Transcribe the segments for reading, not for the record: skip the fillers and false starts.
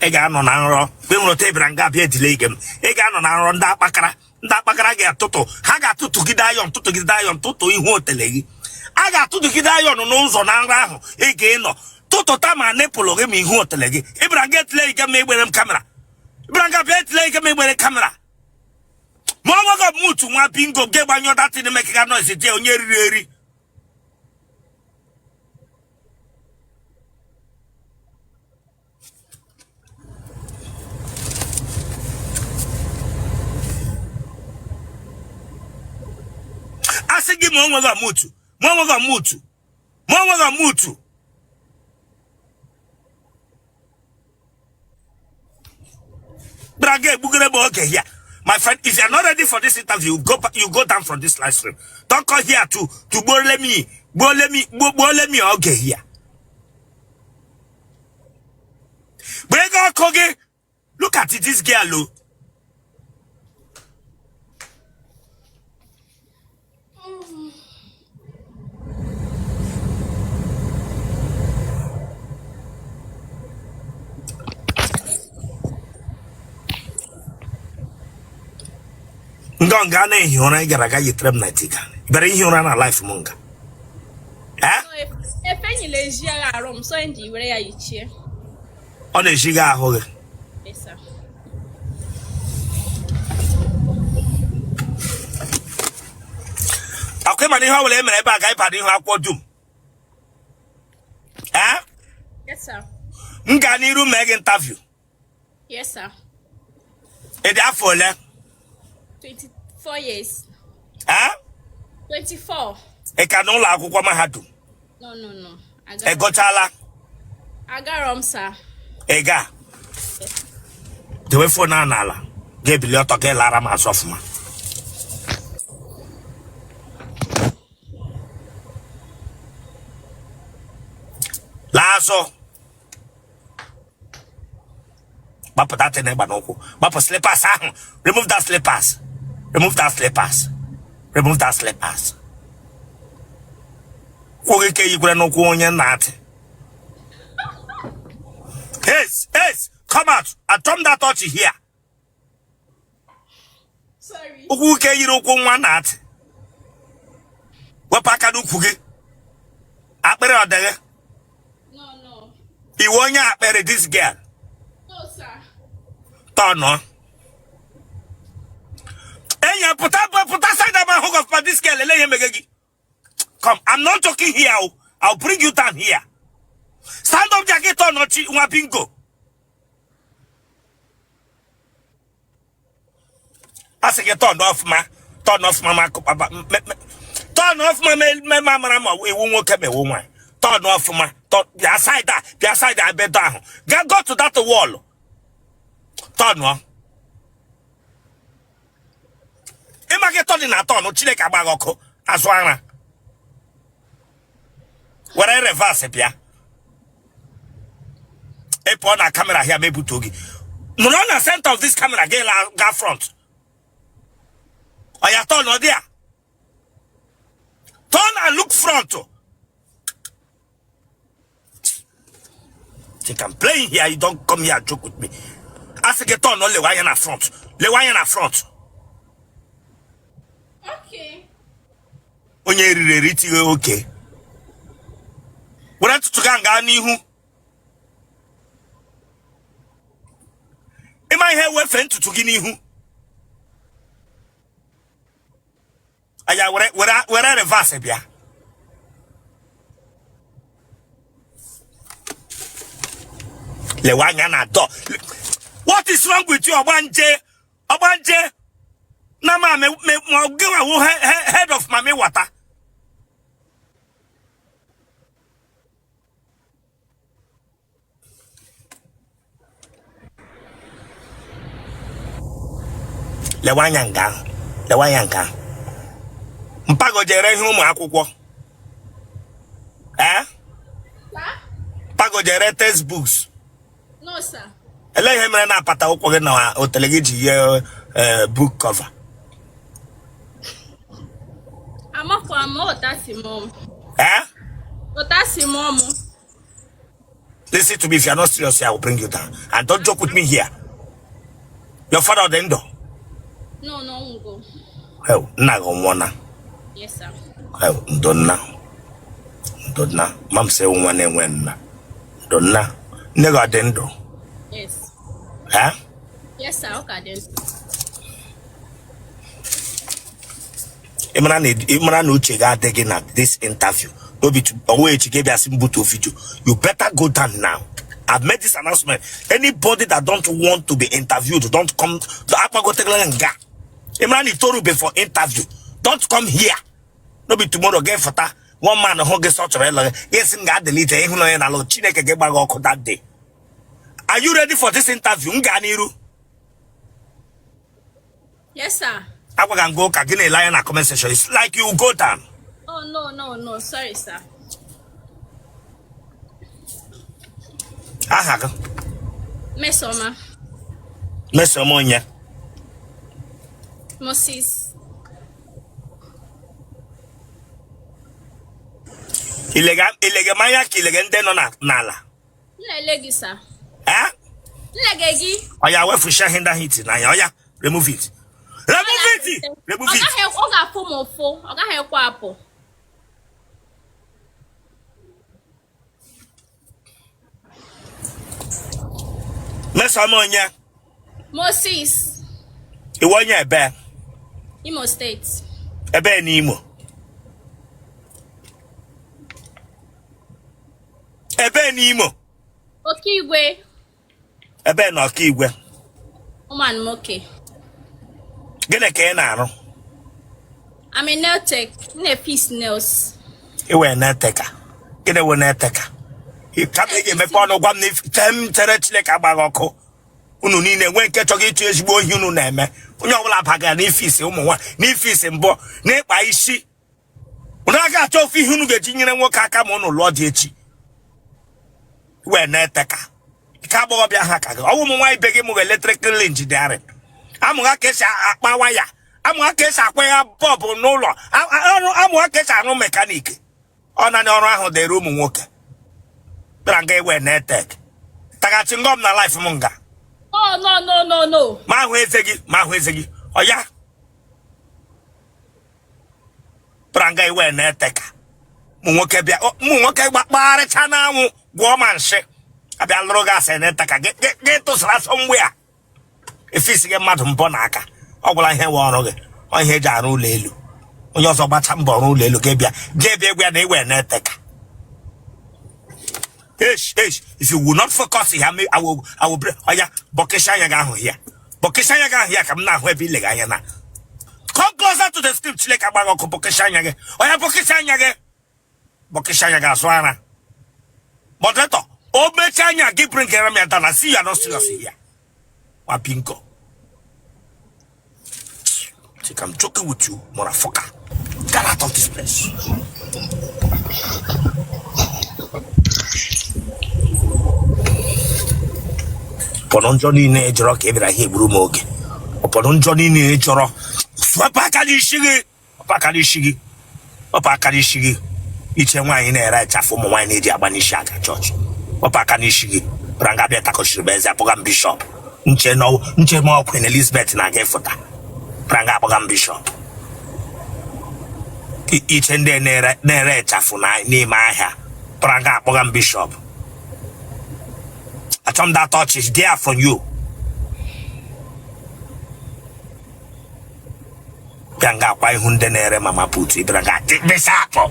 Ị ga-anọ na nrọ mgbe nwere otu ịbịara nga bịa ejile ige m. Ị ga-anọ na nrọ, ndị akpakara, ndị akpakara ga-atụtụ, ha ga-atụtụgide iron, tụtụgide iron, tụtụ ihu otele gị. A ga-atụtụgide iron n'ụzọ na nrọ ahụ ị ga-ịnọ tụtụta ma nipple gị ma ihu otele gị. Ịbịara nga etile ige m, egbere m camera. Ịbịara nga bịa etile ige m, egbere camera. Ma ọ nweghị mute nwa bingo gị gbanyụọ that thing mekega noise dị onye riri eri. Asị gị ma o nweghị mute, ma o nweghị mute, ma o nweghị mute. Bịara ga egbugere m oge here. My friend, if you are not ready for this interview, go, you go down from this live stream. Don't come here to gbuole me, gbuole me, gbuole me oge here. Gbee ọkụ gị. Look at this girl o. Nga nga na-ehi ụra ị gara aga yitere m night gown. Bịara ihi ụra na live m nga. Eh? Efe nyere ezi ya arụ m, so m ji were ya yichie. Ọ na-eji gị ahụ gị. Yes, sir. Akwa ịma na ihe ọ bụla e mere ebe a ga-ịba n'ihu akwụkwọ dum. Eh? Yes, sir. M gaa n'iru mee gị interview. Yes, sir. Ị dị afọ ole? 24 years. Eh? 24. Ị ka n'ụlọ akwụkwọ mahadum? No, no, no. Ị gụchala? Agarọ m, sir. Ị ga dewe phone a n'ala, ga-ebili ọtọ ka ị lara m azụ ọfụma. Laa azụ, gbapụ that thing ịgba n'ụkwụ, gbapụ slippers ahụ. Remove that slippers, remove that slippers, remove that slippers. Kwụ gị ka eyikwere n'ụkwụ onye nna atị. Yes, yes, come out. Achọ m that touch here. Sorry. Ụkwụ ka eyiri ụkwụ nwa na-atị. Wepụ aka n'ukwu gị. Akpịrị ọ dịghị? No, no. Ị wụ onye akpịrị, this girl? No, sir. Tọnụ. Enyi, pụta, pụta side ebe ahụ gọfụma. This girl, ele ihe mege gị. Come, I'm not joking here o. I'll bring you down here. Stand up there, gị tọnụ chi nwa bingo. A sị gị tọnụ ọfụma, tọnụ ọfụma, ma akụkpaba tọnụ ọfụma, me ma mara ma ị wụ nwoke ma ị wụ nwaanyị. Tọnụ ọfụma, bịa side a, bịa side a, bedo ahụ. Ga go to that wall. Tọnụ. Ịma gị tọnụ na tọnụ, Chineke agbaghị ọkụ azụ ara. Were reverse bịa. Ị pụọ na camera here ma ebutuo gị. Nọrọ na center of this camera, gị gaa front. Oya, turn ọ dị a. Turn and look front. Think I'm playing here? You don't come here and joke with me. Asị gị turn, lewe anya na front. Lewe anya na front. Okay. Onye eriri eri tinye oke. Were ntụtụ gaa gaa n'ihu. Ịma ihe wefe ntutu gị n'ihu. Aya, were were were reverse bịa. Lewe anya na door. What is wrong with you, ọgbanje? Ọgbanje na ma me me ma gị nwa wụ head of mami wata. Lewe anya nga ahụ, lewe anya nga ahụ. Mpago jere ihe ụmụ akwụkwọ, ee. Mpago jere textbooks? No, sir. Ele ihe mere na apata ụkwụ gị na otele gị ji yie book cover? Amakwa m, ụta si mụọ m. Ee. Ụta si mụọ m. Listen to me, if you are not serious here, I will bring you down. And don't joke with me here. Your father ọ dị ndụ? No, ọ nwụgo. Hell, nna gị ọ nwụọna? Yes, sir. Hell, ndo nna. Ndo nna. Ma m sị nwa na-enwe nna. Ndo nna. Nne gị ọ dị ndụ? Yes. Eh? Yes, sir. Ọ ka dị ndụ. Ị mara na ị mara na uche gị adịghị na this interview n'obi ọnwa echi gị bịa sị m butuo video, you better go down now. I've made this announcement. Anybody that don't want to be interviewed, don't come. Akpagotegala nga. Ị mara na i torube for interview, don't come here. No be tomorrow gị fụta one man hụ gị sị ọ chọrọ ịlụ gị, gị sị m ga delete ịhụ na onye na-alụ. Chineke gị gba gị ọkụ that day. Are you ready for this interview? M gaa n'iru. Yes, sir. Agwaga m gị ụka gị na-ele anya na comment section. It's like you go down. Oh, no, no, no. Sorry, sir. Aha gị? Mmesoma. Mmesoma onye? Moses. Ilega m anya ka ilega ndị nọ n'ala? M na-ele gị, sir. Eh? M na-ege gị. Oya, wefusia ihe ndị ahụ i ti n'anya. Oya, remove it. Remove it. Remove it. Ọ ga-afụ m ụfụ. Ọ gaghị ekwe apụ. Mmesoma onye? Moses. Ị wụ onye ebe? Imo State. Ebe n'Imo? Ebe n'Imo? Okigwe. Ebe na Okigwe? Ụmụanụmoke. Gịnị ka ị na-arụ? I'm a nail tech. M na-efix nails. Ị wụ nail tech. Gịnị wụ nail tech? Kama ị ga-emepe ọnụ gwa m na chere m chere. Chineke agba gị ọkụ. Unu niile nwee nke chọrọ ịchụ ezigbo ohi unu na-eme. Onye ọbụla bagara n'ifisi ụmụ nwa n'ifisi mbọ n'ịkpa isi. Unu agaghị achọ ofu ihe unu ga-eji nyere nwoke aka ma unu lụọ di echi. Wee na-eteka ike agbọghọbịa ha ka gị ọwụ ụmụ nwaanyị ibe gị mụrụ electrical engineering, amụha ka esi akpa waya, amụha ka esi akpa ya bulb n'ụlọ, amụha ka esi arụ mechanic. Ọ naanị ọrụ ahụ dịrị ụmụ nwoke bịara nga iwe na-etek tagachi ngọm na life m nga. Oh, no, no, no, no. Ma ahụ eze gị, ma ahụ eze gị. Ọya bịara nga iwe na-eteka ụmụ nwoke bịa, ụmụ nwoke gbakpagharịcha n'anwụ gwọọ ma nshị abịa lụrụ gị asị na-eteka gị tụsara asọ mgbe a efisi gị mmadụ mbọ n'aka. Ọ gwụla ihe wụ ọrụ gị. Ọ ihe eji arụ ụlọ elu. Onye ọzọ gbacha mbọ ọrụ ụlọ elu, gị bịa gwa ya na iwe na-eteka. Esh, esh, if you will not focus here, I will bring. Oya, bọkịsha anya gị ahụ here. Bọkịsha anya gị ahụ here ka m na-ahụ ebe ilega anya na. Come closer to the screen. Chineke agba gị ọkụ. Bọkịsha anya gị. Oya, bọkịsha anya gị. Bọkịsha anya gị azụ ara. Moderator, o mechaa anya gị, bring m ya down. I see you are not serious here. Wa bingo. Think I'm joking with you, motherfucker. Get out of this place. Ụfọdụ njọ niile ị jọrọ ka ị bịara ha egburu m oge. Ụfọdụ njọ niile ị jọrọ. Wepụ aka n'isi gị. Wepụ aka n'isi gị. Wepụ aka n'isi gị. Iche nwaanyị na-ere ịchafụ ụmụ nwaanyị na-eji agba n'isi aga chọọchị. Wepụ aka n'isi gị. Bịara nga bịa takọchiri m eze akpọga m bishọp. Nche na nche ma ọ Queen Elizabeth na-aga ịfụta. Bịara nga akpọga m bishọp. Iche ndị na-ere ịchafụ n'ime ahịa. Bịara nga akpọga m bishọp. Achọ m that touch is there from you. Bịa nga akwa ihu ndị na-ere mama put bịara nga bishọp.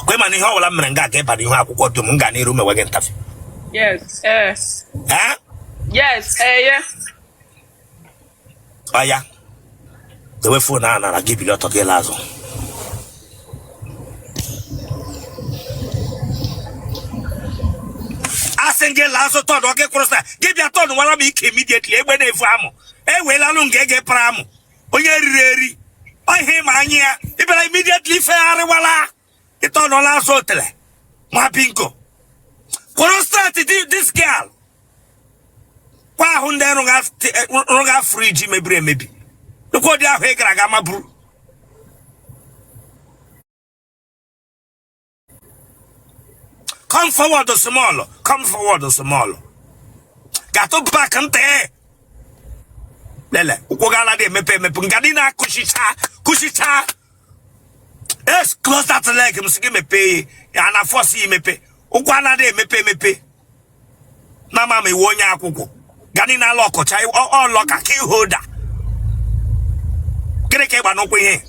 Kwe mana ihe ọbụla m mere nga ga ịbara ihu akwụkwọ dum m ga n'iru mewe gị interview. Yes. Eh. Eh? Yes. Eh, yeah. Ọya, dewe phone ahụ nara gị, bili ọtọ gị laa azụ. Asị gị laa azụ turn gị kwụrụ sị gị bịa turn wara m ike immediately. Egbe na-efu amụ eweelalụ nga ege para amụ onye riri eri ọ ihe ịma anya ya ị bịara immediately fegharịwala ị turnụla azụ otele nwa bingo kwụrụ straight. This girl kwa ahụ ndị rụga fridge mebiri emebi dịkwa ụdị ahụ ị gara aga maburu. Come forward small, come forward small. Gatụ back ntị. Lele, ụkwụ gị ala emepe emepe nga dị na-akụchicha kụchicha. Yes, close that leg m sị gị mepee ya na force ya emepe. Ụkwụ anaghị emepe emepe. Na ama m iwu onye akwụkwọ. Gani na ala ọkọcha ọlọ ka key holder. Gịnị ka ị gba n'ụkwụ ihe?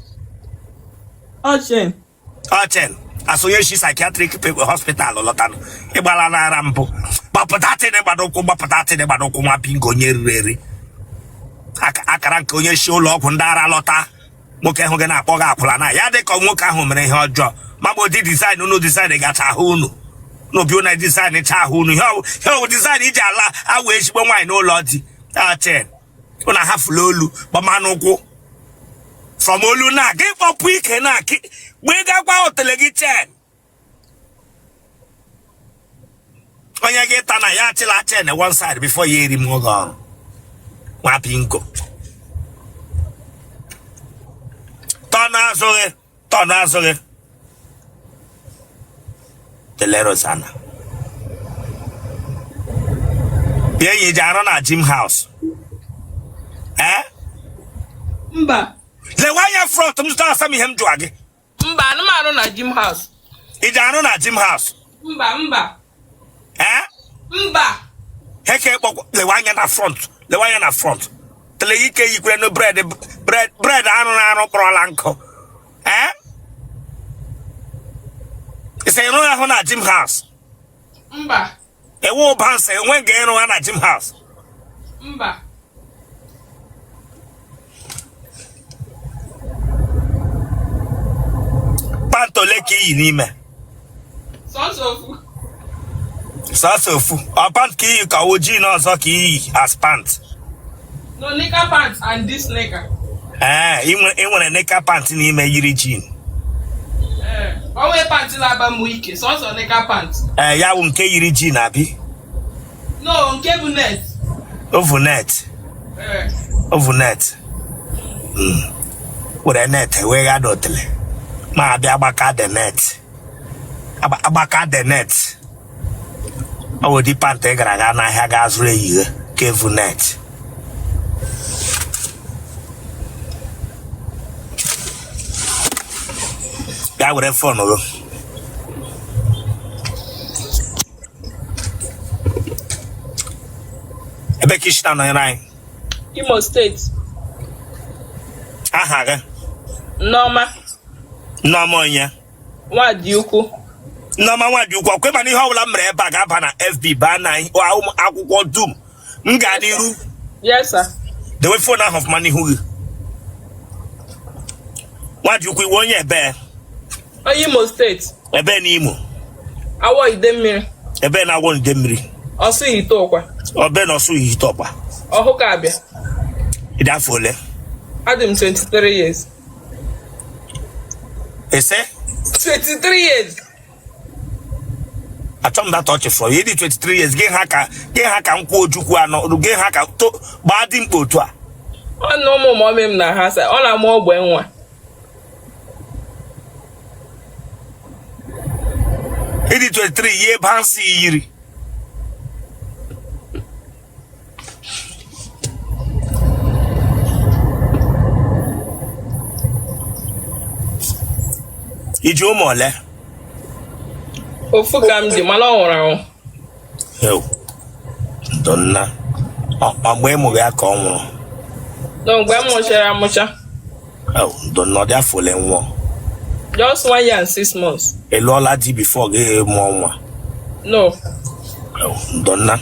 Ọ chain. Ọ chain asonye shi psychiatric hospital lọtanụ ịgbala n'ara mbụ gbapụta tịnị gbado ụkwụ gbapụta tịnị gbado ụkwụ nwa bingo onye riri eri akara nke onye shi ụlọ ọgwụ ndị ara lọta nwoke hụ gị na-akpọ gị akwụla na ya dị ka nwoke ahụ mere ihe ọjọọ ma bụ ụdị design unu design gacha ahụ unu n'obi unu design cha ahụ unu ihe ọwụ design iji ala awụ ezigbo nwaanyị n'ụlọ di chain unu ahafula olu gbama n'ụkwụ from olu na gị kpọpụ ike na gbee gakwa otele gị chain onye gị ta na ya achịla chain one side before ya eri m oge ọrụ nwa bingo tọnụ azụ gị tọnụ azụ gị tele Rosanna bịa enyi ji arụ na gym house ee Mba. Lewe anya front m zụta asa m ihe m jụa gị. Mba, ana m arụ na gym house. Ị ji arụ na gym house? Mba, mba. Ee? Mba. Heke kpọkwa lewe anya na front, lewe anya na front. Tele ike yikwere no bread bread bread arụ na arụ kpọrọla nkụ. Ee? Ị sị ịrụ ahụ na gym house? Mba. Ewe ụba nsị enwe nga ịrụ ha na gym house? Mba. Pant ole ka i yi n'ime? Sọsọ ofu. Sọsọ ofu. Ọ pant ka i yi ka ọ jean ọzọ ka i yi as pant? No, knicker pant and this knicker. Ee, ị nwere knicker pant n'ime yiri jean. Ee, o nwee pant na-aba m ike, sọsọ knicker pant. Ee, ya wụ nke yiri jean abi? No, nke bụ net. Ovu net. Ee. Ovu net. Were net wee gha dotele. Ma abịa agbaka the net. Agbaka the net. Ọ bụ ụdị pant ị gara aga n'ahịa gaa zụrụ eyighe ka evu net. Bịa were phone gị. Ebe ka i si na-anọnyere anyị? Imo State. Aha gị? Nneọma. Nneọma onye? Nwadiukwu. Nneọma Nwadiukwu, ọkwa ịma na ihe ọbụla m mere ebe a ga-aba na FB baa na akwụkwọ dum m gaa n'iru. Yes, sir. Dewe phone ahụ ọfụma n'ihu gị. Nwadiukwu, ị wụ onye ebe? Onye Imo State. Ebe n'Imo? Awọ Idemmiri. Ebe na Awọ Idemmiri? Ọsụ Ihiteukwa. Ebe na Ọsụ Ihiteukwa? Ọhụkabịa. Ị dị afọ ole? Adị m 23 years. Ese? 23 years. Achọ m that ọchị from ị dị 23 years gị ha ka gị ha ka nkwụ ojukwu anọ gị ha ka to gbaa dimkpa otu a. Ọ na ụmụ mummy m na ha sa ọ na-amụ ogbe nwa. Ị dị 23 yie bansị yiri. I ji ụmụ ole? Ofu ka m ji mana ọ nwụrụ anwụ. Ndo nna. Ọ mgbe ị mụrụ ya ka ọ nwụrụ? No, mgbe m mụchara amụcha. Ndo nna, ọ dị afọ ole nwụọ? Just 1 year and 6 months. Ị lụọla di before gị mụọ nwa? No. Ndo nna.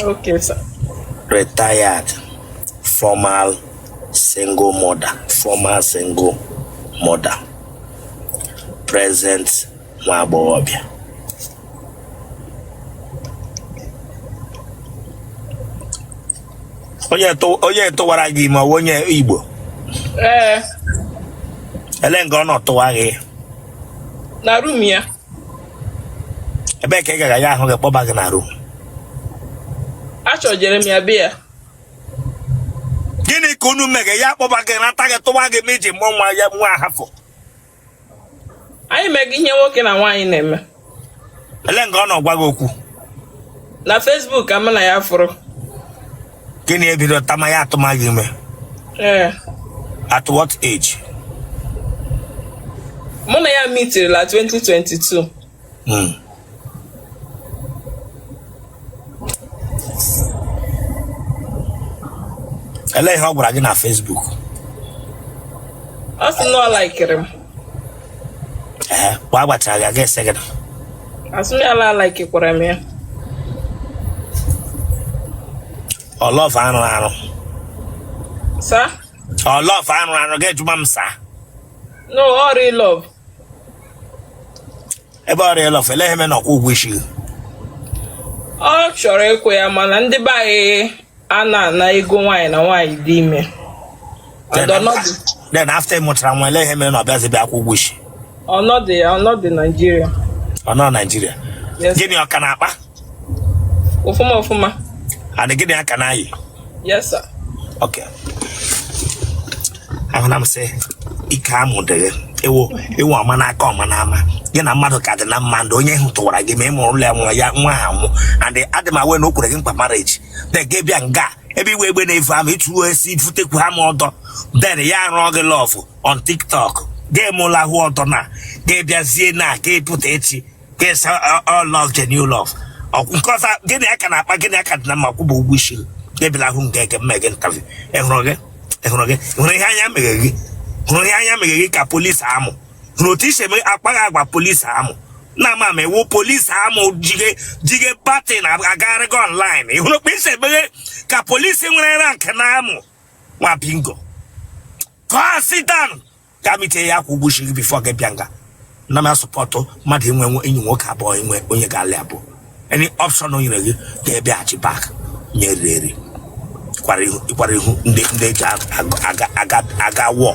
Okay, sir. Retired former single mother, former single mother, present nwa agbọghọbịa. Onye tụwara gị ime ọ wụ onye Igbo? Ee. Ele nga ọ nọ tụwa gị? Na room ya. Ebee ka ị gara ya ahụ gị kpọba gị na room? Achọjere m ya be ya. Gịnị ka unu mege ya kpọba gị nata gị tụwa gị ma iji mụọ nwa ya nwa ahafọ? Anyị mege ihe nwoke na nwaanyị na-eme. Ele nga ọ nọ gwa gị okwu? Na Facebook ka mụ na ya fụrụ. Gịnị ebido tama ya atụma gị ime? Ee. At what age? Mụ na ya mitiri la 2022. Ele ihe ọ gwara gị na Facebook? Ọ sị na ọ laikiri m. Ee, mgbe a gwachara gị aga ese gị na Asị m ya la laikikwara m ya. Ọ love arụ arụ? Sa? Ọ love arụ arụ gị jụma m saa? No, ọ real love. Ebe ọ real love, ele ihe mere na ọ kwụ ụgwọ isi gị? Ọ chọrọ ịkwụ ya, mana ndị be anyị a na-ana ego nwaanyị na nwaanyị dị ime. Then after ị mụchara nwa, ele ihe mere na ọ bịazi bịa kwụ ụgwọ isi? Ọnọdụ ya, ọnọdụ Naijiria. Ọ nọ Naijiria? Yes. Gịnị ọ ka na-akpa? Ọfụma ọfụma. And gịnị aka na-ayị? Yes, sir. Okay, ahụna m sị ike amụ dị gị ewo ewu ọma n'aka ọma n'ama gị na mmadụ ka dị na mma ndị onye hụ tụwara gị ma ị mụrụ ya nwa ya nwa ha nwụ and adị m aware na o kwere gị mkpa marriage, then gị bịa nga ebe iwe egbe na-efu ama ịtụrụ esi futekwu ha ma ọdọ, then ya arụọ gị love on TikTok, gị mụla hụ ọdọ na gị bịazie na gị pụta echi gị sị all love, genuine love. Nke ọzọ, gịnị aka na-akpa, gịnị aka dị na mma kwụba ụgwọ isi gị bịala hụ nke eke mme gị ntavi. Ịhụrụ gị, ịhụrụ gị, hụrụ ihe anya meghe gị, hụrụ ihe anya meghe gị ka polisi amụ, hụrụ otu isi eme akpaghị agwa polisi amụ na ama ma ewu polisi amụ jige jige baton agagharị gị online. Ị hụrụ kpa isi emeghe ka polisi nwere rank na amụ nwa bingo ka ọ sit down ka mite ya kwụ ụgwọ isi gị before gị bịa nga na m asupport mmadụ inwe enyi nwoke abụọ, inwe onye ga-alị abụọ. Any option o nyere gị ga-ebịaghachi back nye eriri eri kwara ihu ndị eji aga aga aga wọ.